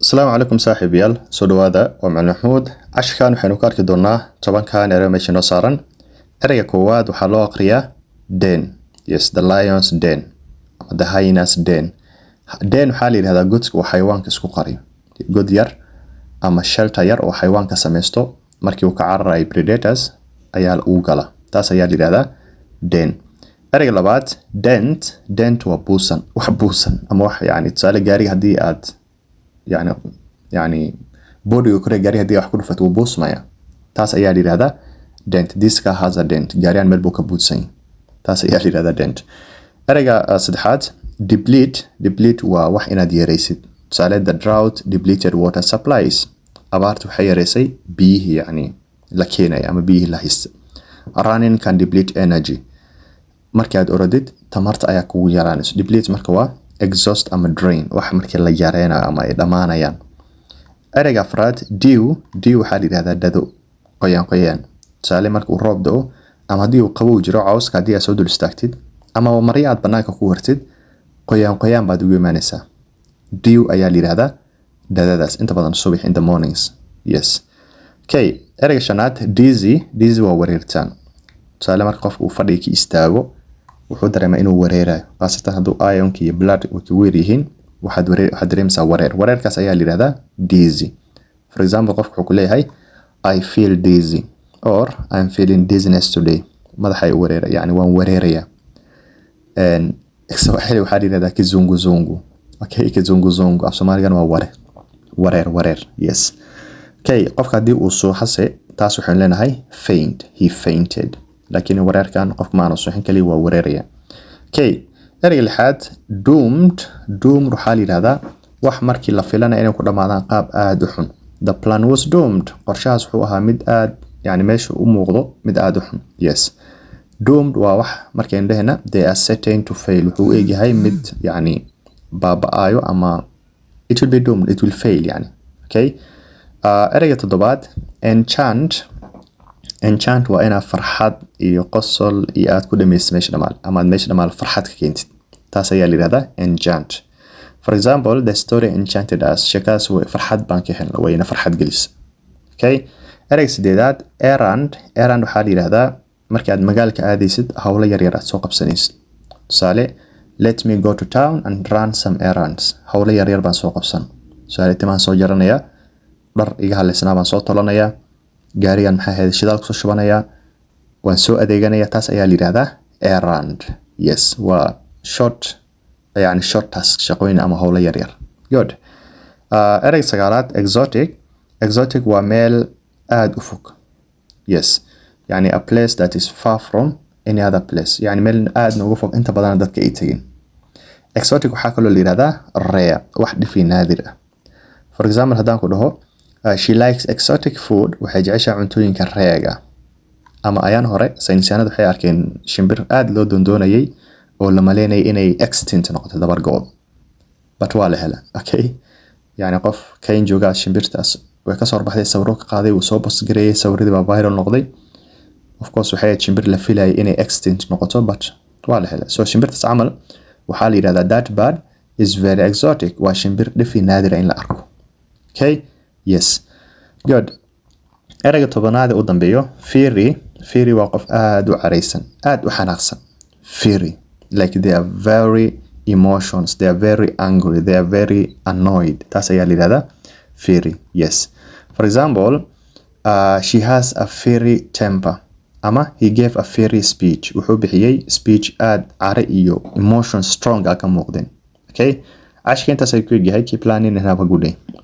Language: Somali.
Asalaamu calaykum saaxiibayaal, soo dhawaada. Waa Macalin Maxamuud. Casharkan waxaynu ka arki doonaa 10-kan erey meesha noo saaran. Ereyga koowaad waxaa loo aqriyaa den. Yes, the lion's den ama the hyena's den. Den waxaa la yidhahdaa godka uu xayawaanka isku qariyo, god yar ama shelter yar oo xayawaanka sameysto markii uu ka cararayo predators ayaa uu gala. Taas ayaa la yidhahdaa den. Ereyga labaad, dent. Dent waa buusan, wax buusan ama wax yani tusaale gaariga haddii aad yani body-ga kore gaariga haddii wax ku dhufato, wuu buusmaya. Taas ayaa la yidhahdaa dent. This car has a dent. Gaarigan meel buu ka buudsan yahay. Taas ayaa la yidhahdaa dent. Ereyga saddexaad, deplete. Deplete waa wax inaad yareysid. Tusaale, the drought depleted water supplies. Abaarta waxay yareysay biyihii yani la keenaya ama biyihii la haysta. Running can deplete energy. Markii aad orodid, tamarta ayaa kugu yaraanayso. Deplete marka waa exhaust ama drain, wax markii la yareynayo ama ay dhammaanayaan. Ereyga afraad, dew. Dew waxaa la yidhahdaa dhado, qoyaan qoyaan. Tusaale, marka uu roob da'o ama haddii uu qabow jiro, cawska haddii aad soo dul istaagtid ama maryo aad banaanka ku wartid, qoyaan qoyaan baad ugu imaanaysaa. Dew ayaa la yidhahdaa dhadadaas, inta badan subax, in the mornings. Yes, okay. Ereyga shanaad, dizzy. Dizzy waa wareertaan. Tusaale, marka qofka uu fadhiga ka istaago, wuxuu dareemaa inuu wareerayo, khaasatan hadduu iron-ka iyo blood way kugu yar yihiin. Waxaad dareemaysaa wareer. Wareerkaas ayaa la yidhahdaa dizzy. For example, qofka wuxuu ku leeyahay, "I feel dizzy" or "I'm feeling dizziness today." Madaxa ay wareera, yani waan wareeraya. Swahili waxaa la yidhahdaa kizunguzungu. Okay, kizunguzungu af Soomaaligan waa wareer wareer. Yes, okay. Qofka haddii uu suuxase, taas waxaynu leenahay faint, he fainted. Laakiin wareerkan qofka maanu suuxin, kaliya waa wareeraya. Okay, ereyga lixaad, doomed. Doomed waxaa la yidhahdaa wax markii la filanaya inay ku dhamaadaan qaab aada u xun. The plan was doomed. Qorshahaas wuxuu ahaa mid aad yani meesha u muuqdo mid aada u xun. Yes, doomed waa wax markaynu dhehna they are certain to fail. Wuxuu u egyahay mid yani baaba-aayo ama it will be doomed, it will fail yani. Okay, ereyga toddobaad, enchant. Enchant waa inaad farxad iyo qosol iyo aad ku dhamaysid meesha dhamaal ama aad meesha dhamaal farxad ka keentid. Taas ayaa la yihahdaa enchant. For example, the story enchanted us. Sheekadaas farxad baan ka helna, wayna farxad gelisa. Okay, ereyga sideedaad, errand. Errand waxaa la yihahdaa markii aad magaalka aadaysid, howlo yaryar aad soo qabsanaysid. Tusaale, let me go to town and run some errands. Howlo yaryar baan soo qabsan. Tusaale, timahan soo jaranaya, dhar iga haleysnaa baan soo tolanayaa, gaarigan maxaa ahayd shidaal kusoo shubanayaa, waan soo adeeganaya. Taas ayaa la yihahdaa errand. Yes, waa short, yani short task, shaqooyin ama howlo yaryar. Good. Ereyga sagaalaad, exotic. Exotic waa meel aada u fog. Yes, yani a place that is far from any other place, yani meel aadna uga fog, inta badana dadka ay tegin. Exotic waxaa kaloo la yihahdaa rare, wax dhifi naadir ah. For example, haddaan ku dhaho, "She likes exotic food," waxay jeceshahay cuntooyinka rare-ga. Ama ayaan hore saynisyahanada waxay arkeen shimbir aada loo doondoonayay oo la maleynayay inay extinct noqoto, dabar go-do, but waa la hela. Okay, yani qof kayn joogaa shimbirtaas way kasoo horbaxday, sawiro ka qaaday, wuu soo post gareeyay, sawiradii baa viral noqday. Of course, waxay ahayd shimbir la filayay inay extinct noqoto, but waa la helay. So shimbirtaas camal waxaa la yidhahdaa that bird is very exotic. Waa shimbir dhifi naadira in la arko. Okay, yes, good. Ereyga 10aad ee u dambeeyo, fiery. Fiery waa qof aada u caraysan, aada u xanaaqsan. Fiery, like they are very emotions, they are very angry, they are very annoyed. Taas ayaa la yihahdaa fiery. Yes, for example, she has a fiery temper ama he gave a fiery speech. Wuxuu bixiyey speech aad care iyo emotion strong ah ka muuqdeen. Okay, cashka intaas ay ku egyahay. Keep learning and have a good day.